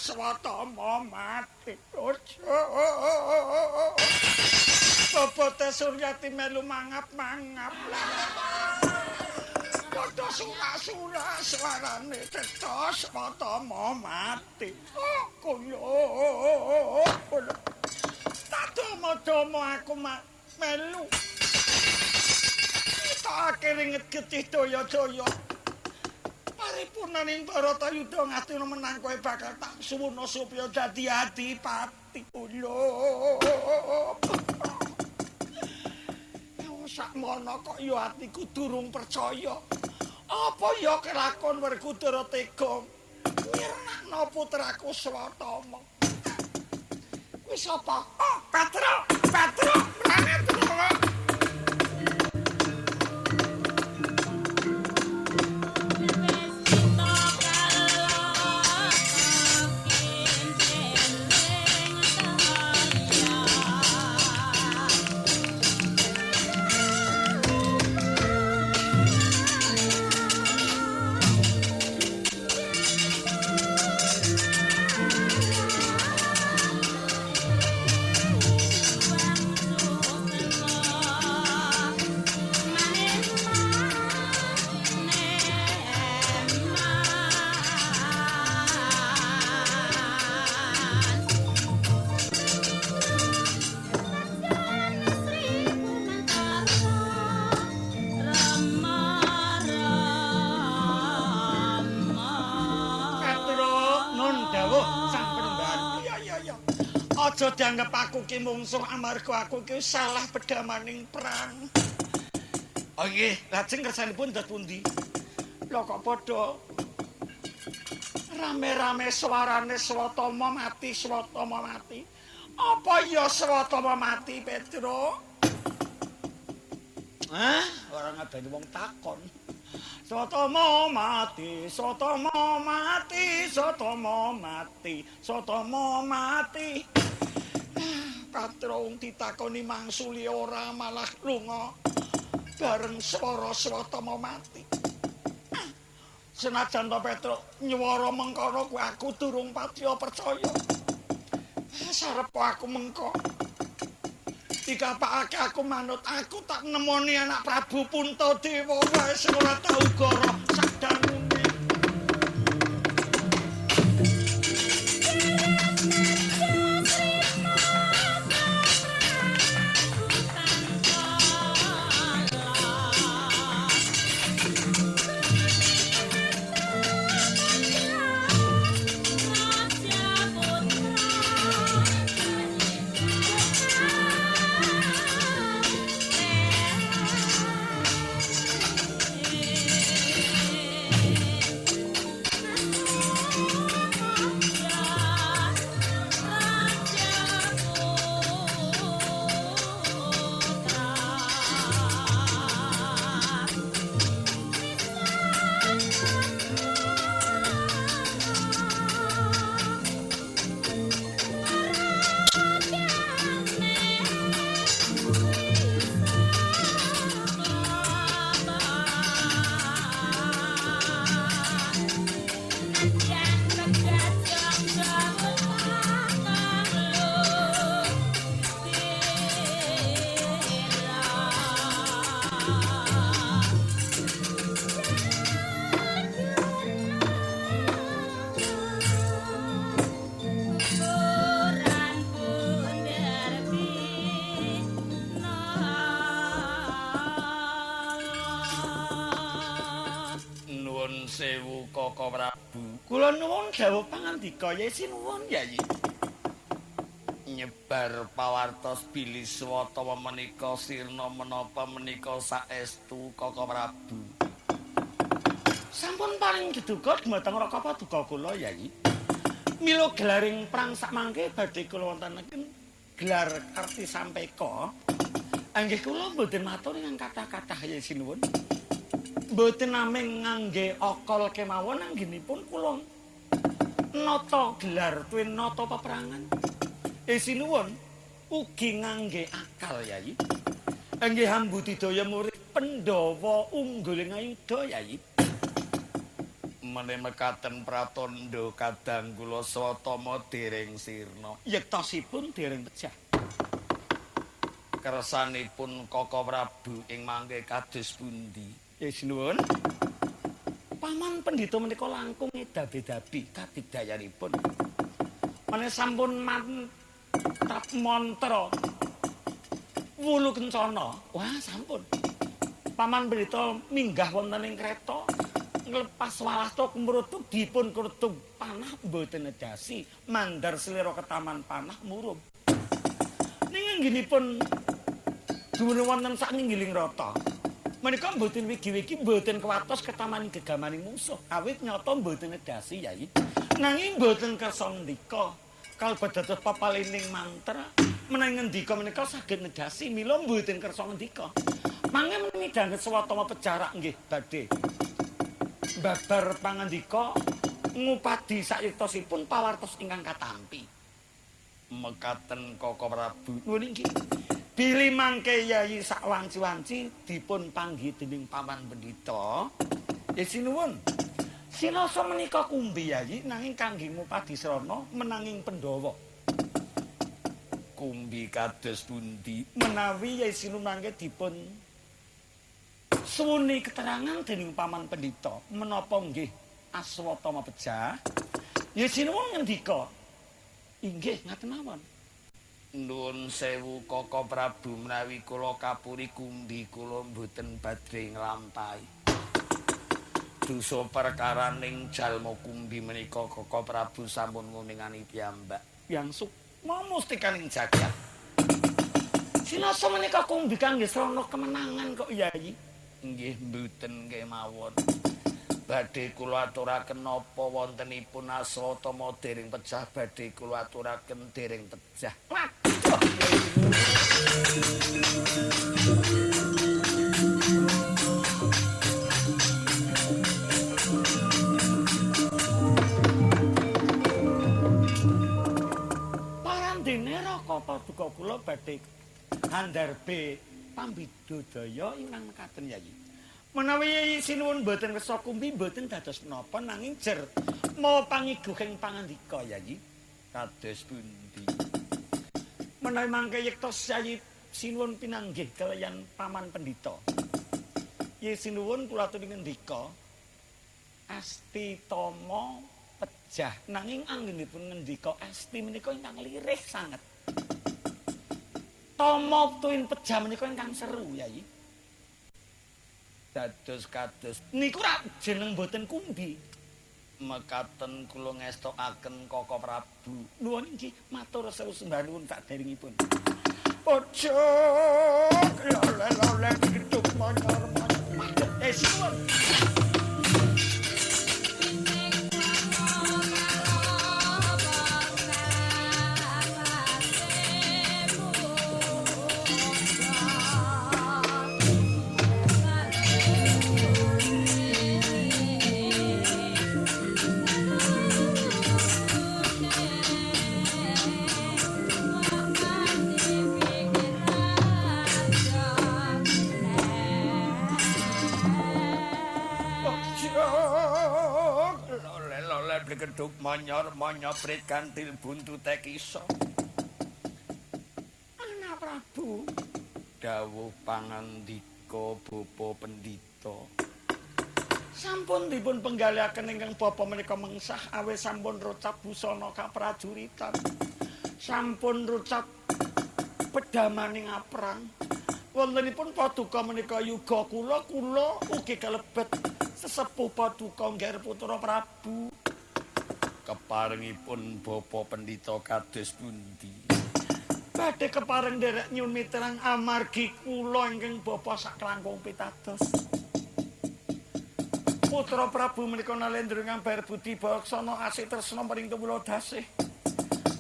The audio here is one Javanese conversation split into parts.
Swatama mati. Aja. Bobote Suryati melu mangap-mangap. Padha surak-surak suarane cetha Swatama mati. Oh, kula. Tak domo-domo aku melu. Ngetokake ringet getih daya-daya. Paripurnaning Bharatayuda Ngastina menang kowe bakal tak suwuna supaya dadi adipati. Kula. Sakmono kok ya atiku durung percaya. Apa ya kelakon Werkudara tega mirnakno putraku Swatama. Kuwi sapa? Oh, Petro, Petro, mrene Petro. Aja dianggep aku ki mungsuh amarga aku ki salah pedamaning perang. Oh nggih, lajeng kersanipun dos pundi? Lho kok padha rame-rame suarane Swatama mati, Swatama mati. Apa ya Swatama mati, Petro? Hah, ora ngadani wong takon. Swatama mati, Swatama mati, Swatama mati, Swatama mati. Katrong ditakoni mangsuli ora malah lunga bareng swara Swatama mati. Senajan to Petruk nyuwara mengkono kuwi aku durung patiya percaya. Sarep aku mengko. Dikapakake aku manut, aku tak nemoni anak Prabu Puntadewa wae sing ora tau goro sadanune. Sewu Koko Prabu. Kula nuwun dawuh pangandika ya sinuwun Yayi. Nyebar pawartos bilih Swatama menika sirna menapa menika saestu Koko Prabu. Sampun paring deduka dumateng Raka Paduka kula Yayi. Mila gelaring perang sakmangke badhe kula wontenaken gelar Karti Sampeka. Inggih kula mboten matur ingkang kathah-kathah ya sinuwun. Mboten naming ngangge akal kemawon anggenipun kula nata gelar tuwin nata peperangan. Sinuwun ugi ngangge akal Yayi. Inggih hambudidaya murid Pandhawa unggul ing ayuda Yayi. Meneh mekaten pratandha kadang kula Swatama dereng sirna. Yektosipun dereng pejah. Kersanipun Kaka Prabu ing mangke kados pundi? Ya sinuwun. Paman Pendhita menika langkung edabi-dabi kadigdayanipun. Meneh sampun mantap mantra wulu kencana. Wah, sampun. Paman Pendhita minggah wonten ing kreta, nglepas walasta kumrutuk dipun krutuk panah mboten nedasi, mandar slira ketaman panah murum. Ning anggenipun dumunung wonten sak ninggiling rata. Menika mboten wigi-wigi mboten kuwatos ketamaning gegamaning mungsuh, awit nyata mboten nedasi, Yai. Nanging mboten kersa ngendika kalebet dados papalining mantra, menawi ngendika menika saged nedasi, mila mboten kersa ngendika. Mangke midhanget Swatama pejarak nggih badhe babar pangandika ngupadi sayektosipun pawartos ingkang katampi. Mekaten Kaka Prabu. Nuwun inggih. Bilih mangke Yayi sak wanci-wanci dipun panggih dening Paman Pendhita. Ya sinuwun. Sinasa menika kumbi Yayi nanging kangge ngupadi srana menanging Pandhawa. Kumbi kados pundi? Menawi Yayi Sinuwun mangke dipun suwuni keterangan dening Paman Pendhita menapa nggih Aswatama pejah? Ya sinuwun ngendika. Inggih ngaten mawon. Nuwun sewu Kaka Prabu menawi kula kapuri kumbi kula mboten badhe nglampahi. Dosa perkaraning jalma kumbi menika Kaka Prabu sampun nguningani piyambak. Yang sukma mustikaning jagat. Sinasa menika kumbi kangge srana kemenangan kok Yayi. Nggih mboten kemawon. Badhe kula aturaken napa wontenipun Aswatama dereng pejah, badhe kula aturaken dereng pejah. Waduh. Parandene Raka paduka kula badhe handharbe pambidodaya ingkang mekaten Yayi. Menawi Yayi sinuwun mboten kersa kumbi mboten dados menapa nanging jer mawa pangiguhing pangandika Yayi. Kados pundi? Menawi mangke yektos Yayi sinuwun pinanggih kaliyan Paman Pendhita. Yayi sinuwun kula aturi ngendika asti tama pejah nanging anggenipun ngendika asti menika ingkang lirih sanget. Tama tuwin pejah menika ingkang seru Yayi. Dados kados niku rak jeneng mboten kumbi. Mekaten kula ngestokaken Kaka Prabu. Nuwun inggih matur sewu sembah nuwun saderengipun. Pojok lole-lole gedhuk monyor-monyor. Madhep sinuwun. Gedhuk monyor-monyor prit kantil buntute kisa. Anak Prabu dawuh pangandika Bapa Pendhita. Sampun dipun penggalihaken ingkang bapa menika mengsah awit sampun rucap busana kaprajuritan. Sampun rucap pedamaning aprang. Wontenipun paduka menika yuga kula kula ugi kalebet sesepuh paduka ngger putra Prabu. Keparengipun Bapa Pendhita kados pundi? Badhe kepareng nderek nyuwun miterang amargi kula ingkang bapa saklangkung pitados. Putra Prabu menika nalendra ngambar budi baksana asih tresna maring tumula dasih.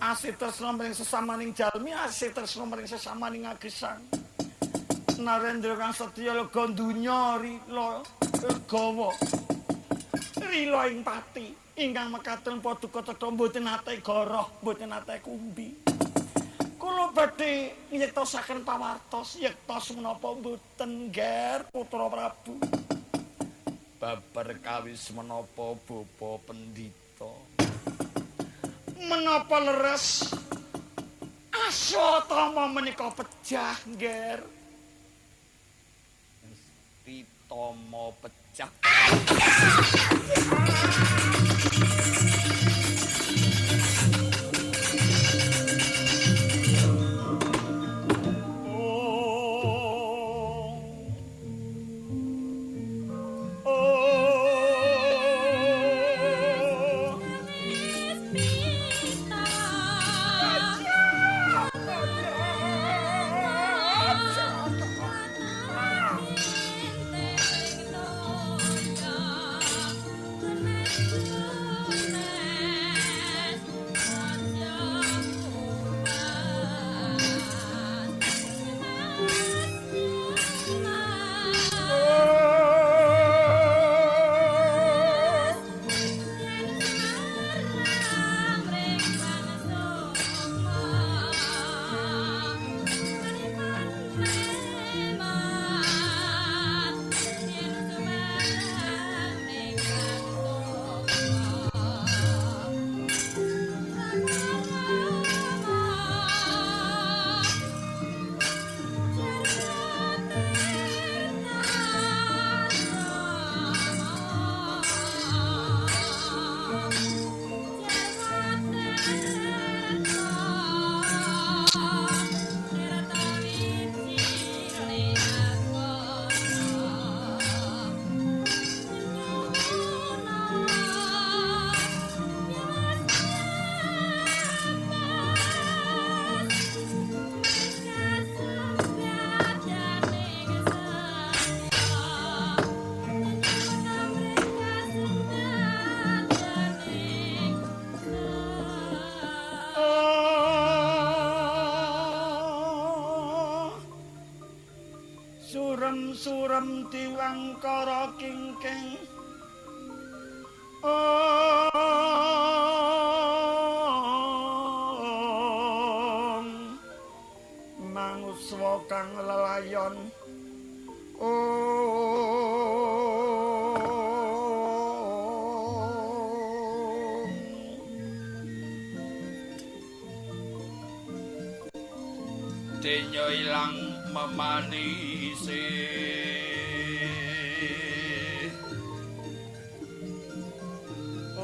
Asih tresna maring sesamaning jalmi, asih tresna maring sesamaning agesang. Narendra kang setya lega donya rila legawa. Rila ing pati. Ingkang mekaten paduka cetha mboten nate goroh, mboten nate kumbi. Kula badhe nyektosaken pawartos, yektos menapa mboten, Nger Putra Prabu. Babar kawis menapa bapa pendhita? Menapa leres Aswatama menika pejah, Ngger? Mesti tama pejah. Surem diwangkara kingking ong manguswa kang lelayon ong denya ilang memanise.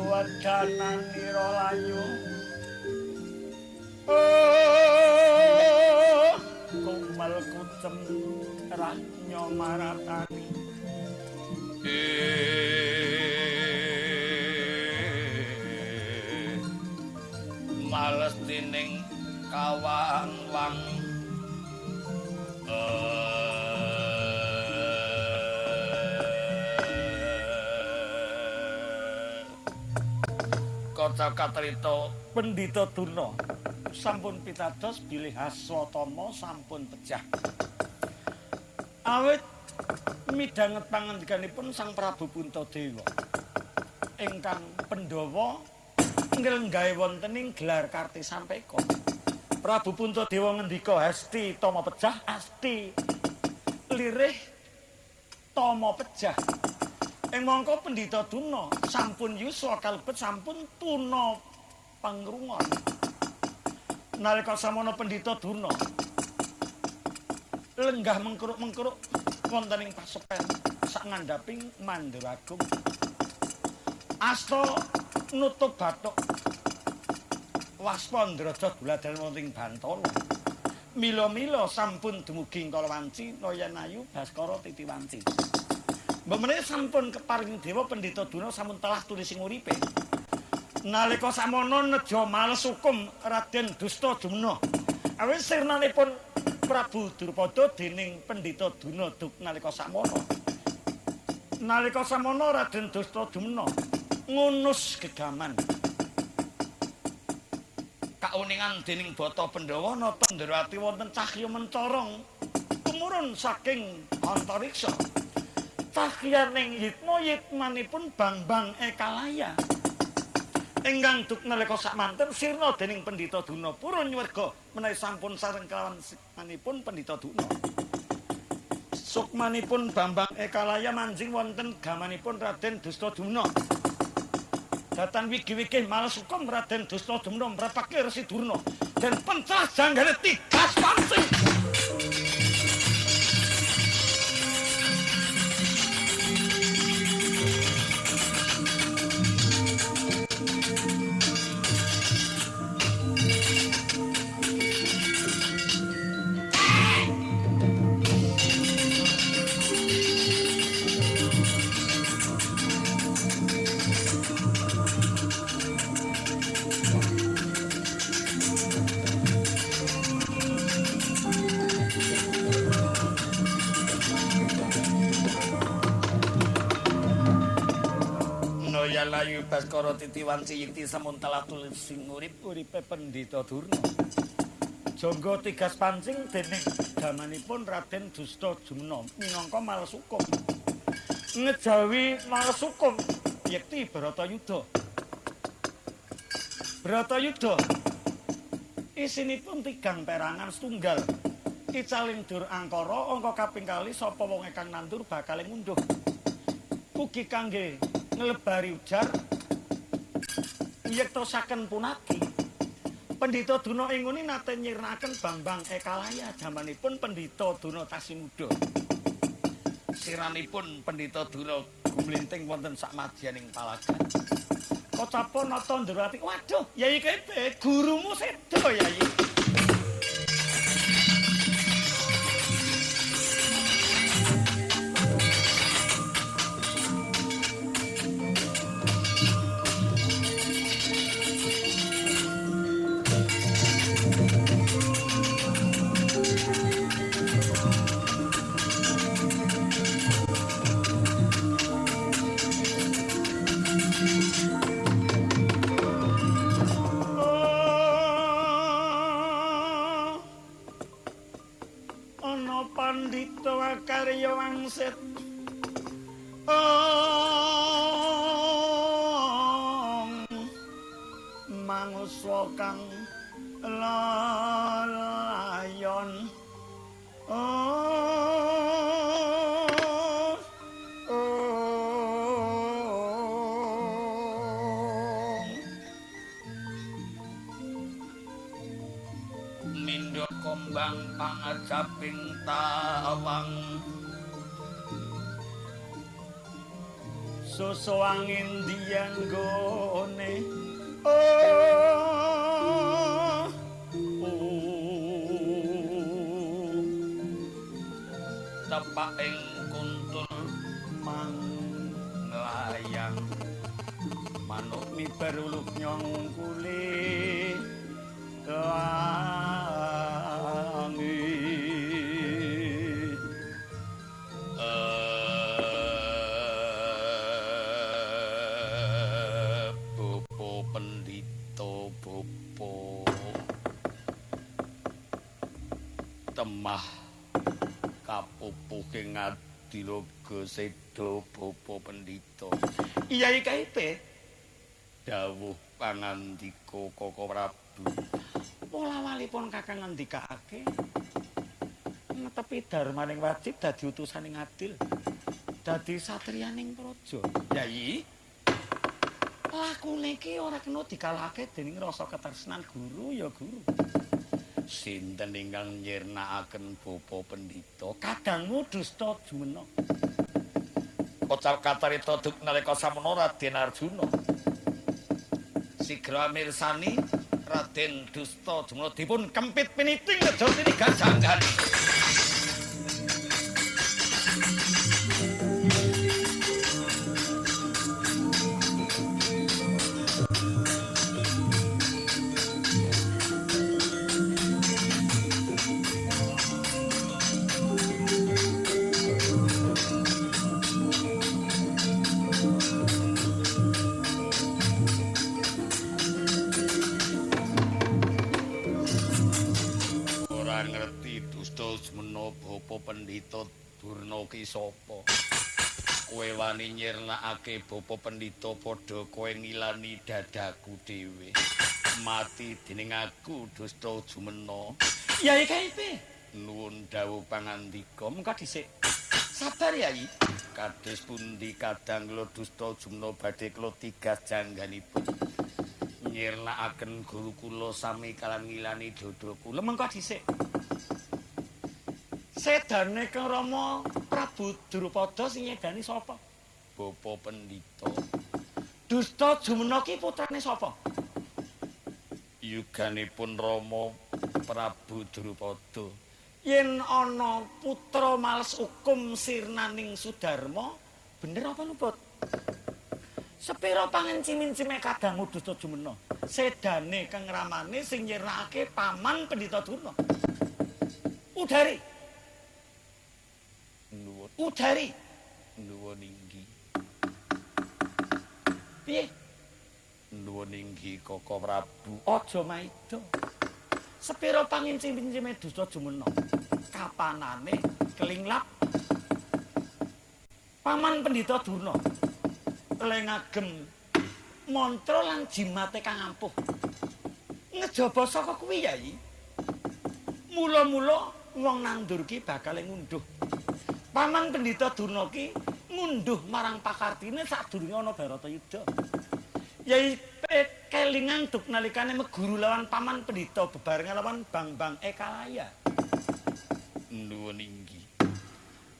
Wedananira layu kumel kucem rahnya maratani. Males dening kawang-wang Kaca katrita Pendhita Durna sampun pitados bilih Aswatama sampun pejah. Awit midhanget pangandikanipun Sang Prabu Puntadewa ingkang Pandhawa nglenggahe wonten ing gelar Karti Sampeka. Prabu Puntadewa ngendika hasti tama pejah, asti lirih tama pejah. Ing mangka Pendhita Durna sampun yuswa kalebet sampun tuna pangrungon. Nalika samono Pendhita Durna lenggah mengkeruk-mengkeruk wonten ing pasepen sak ngandhaping Manduragung. Asta nutup bathuk waspa ndraja duladan wonten ing Bantala. Mila-mila sampun dumugi ing Kalawanci Nayanayu Baskara Titiwanci. Mbok menawi sampun keparing dewa Pendhita Durna sampun telah tulis ing uripe. Nalika samono nejo males hukum Raden Dusta Jumna. Awit sirnanipun Prabu Drupada dening Pendhita Durna duk nalika samono. Nalika samono Raden Dusta Jumna ngunus gegaman. Kauningan dening Bata Pandhawa nata Ndrawati wonten cahya mencorong tumurun saking antariksa. Cahyaning yitma yitmanipun Bangbang Ekalaya. Ingkang duk nalika sakmanten sirna dening Pendhita Durna purun nyuwarga menawi sampun sareng kelawan sikmanipun Pendhita Durna. Sukmanipun Bambang Ekalaya manjing wonten gamanipun Raden Dustadumna. Datan wigi-wigi males hukum Raden Dustadumna mrepake Resi Durna den pencah janggane tigas pancing. Layu Baskara titiwan ciyikti samuntala tulis sing urip uripe Pendhita Durna. Jangga tigas pancing dening gamanipun Raden Dustadumna minangka males hukum. Ngejawi males hukum yekti Bharatayuda. Bharatayuda isinipun tigang perangan setunggal. Icaling dur angkara angka kaping kali sapa wong ingkang nandur bakal ngunduh. Ugi kangge nglebari ujar yektosaken punaki. Pendhita Durna ing ngene nate nyirnaken Bambang Ekalaya jamanipun Pendhita Durna tasih muda. Siranipun Pendhita Durna gumlinting wonten sakmadyaning palagan. Kocapa nata Ndrawati, waduh, Yayi Kepe, gurumu sedo Yayi. Pandhita karya wangsit manguswa kang lalayon mindha kombang pangajaping tawang susu angin dianggone tepak ing kuntul manglayang manuk miber uluk nyongkuli langit. Bopo pendhita bopo temah kapupuh ing adiloga seda bopo pendhita. Iya kaipe dawuh pangandika Koko Prabu. Pola-walipun kakang ngendikake netepi dharmaning wajib dadi utusaning adil, dadi satriyaning praja. Yayi, lakune iki ora kena dikalahke dening rasa katresnan guru ya guru. Sinten ingkang nyirnakaken Bapa Pendhita? Kadangmu Dusta Jumena. Kocap kacarita duk nalika samono Raden Arjuna. Sigra mirsani Raden Dusta Jumena dipun kempit piniting ngejotini gajanggan. Pendhita Durna ki sapa? Kowe wani nyirnakake Bapa Pendhita padha kowe ngilani dadaku dhewe. Mati dening aku Dusta Jumena. Yai Kaipe Nuwun dawuh pangandika. Mengko dhisik. Sabar Yayi. Kados pundi kadang kula Dusta Jumna badhe kula tigas jangganipun. Nyirnakaken guru kula sami kalan ngilani dada kula. Mengko dhisik. Sedane Kang Rama Prabu Drupada sing nyedani sapa? Bapa Pendhita. Dusta Jumna ki putrane sapa? Yuganipun Rama Prabu Drupada. Yen ana putra males hukum sirnaning Sudarma, bener apa luput? Sepira pangencim-encime kadangmu Dusta Jumna? Sedane Kang Ramane sing nyirnakake paman Pendhita Durna. Udari. Nuwun. Udari. Nuwun inggih. Piye? Nuwun inggih Koko Prabu. Aja maida. Sepira pangincim-incime Dusta Jumna? Kapanane kelinglap paman Pendhita Durna le ngagem mantra lan jimate kang ampuh. Ngejaba saka kuwi Yayi. Mula-mula wong nandur ki bakal ngunduh. Paman Pendhita Durna ki ngunduh marang pakartine sadurunge ana Baratayuda. Yai kelingan duk nalikane meguru lawan paman pendhita bebarengan lawan Bangbang Ekalaya. Nuwun inggih.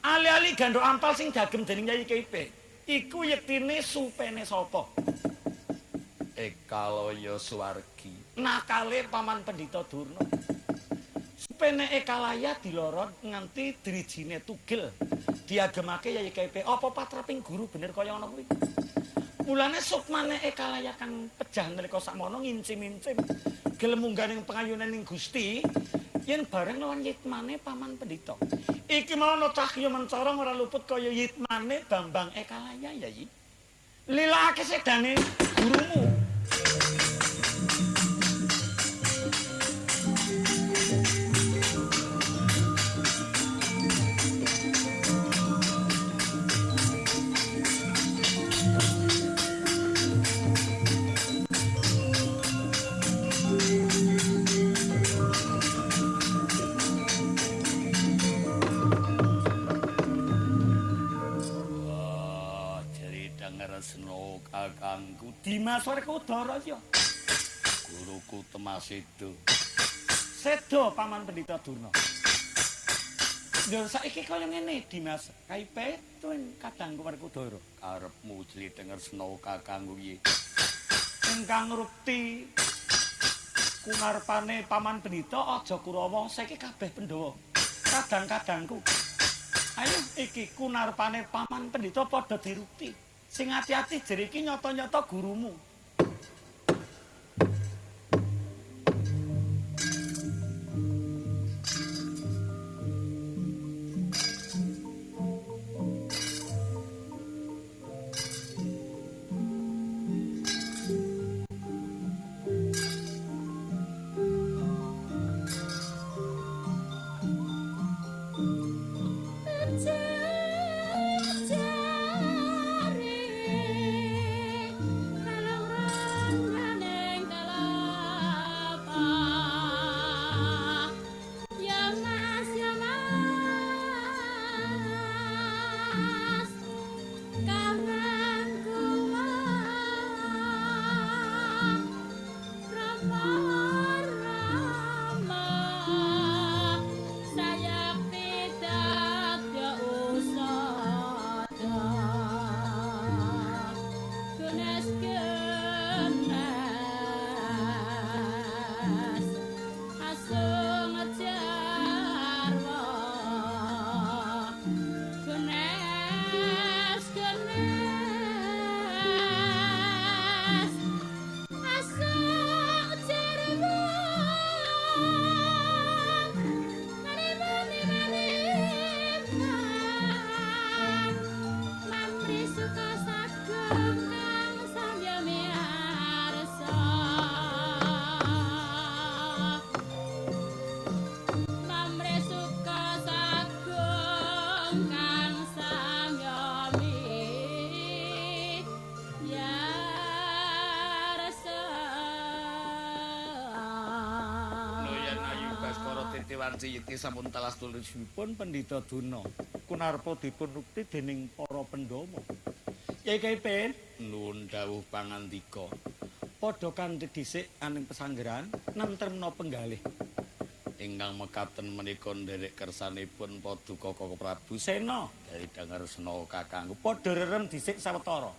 Ali-ali gandhok ampal sing diagem dening Yai Kipe, iku yektine supene sapa? Ekalaya Suwargi. Nakale paman Pendhita Durna. Supene Ekalaya dilorot nganti drijine tugel. Diagemake Yai Kipe, apa patraping guru bener kaya ngono kuwi? Mulane sukmane Ekalaya kang pejah nalika sakmono ngincim-incim gelem munggah ning pengayunaning Gusti yen bareng lawan yitmane paman pendhita. Iki mau ana cahya mencorong ora luput kaya yitmane Bambang Ekalaya Yayi. Lilakake sedane gurumu. Kakangku Dimas Werkudara ya. Guruku Temasedo. Sedo paman Pendhita Durna. Lha saiki kaya ngene Dimas, kaipe tuwin kadangku Werkudara. Karepmu jlitenger sena kakangku piye? Ingkang ngrupti kunarpane paman pendhita aja Kurawa saiki kabeh Pandhawa. Kadang-kadangku. Ayo iki kunarpane paman pendhita padha dirupti. Sing ati-ati jere iki nyata-nyata gurumu. Jare Kula titi wanci yekti sampun talas tulisipun Pendhita Duna. Kunarpa dipun rukti dening para Pandhawa. Yai Kaipen, nuwun dawuh pangandika. Padha kanthi dhisik aning pesanggeran nentremna penggalih. Ingkang mekaten menika nderek kersanipun Paduka Kaka Prabu Sena dari Dangarsena kakangku. Padha rerem dhisik sawetara.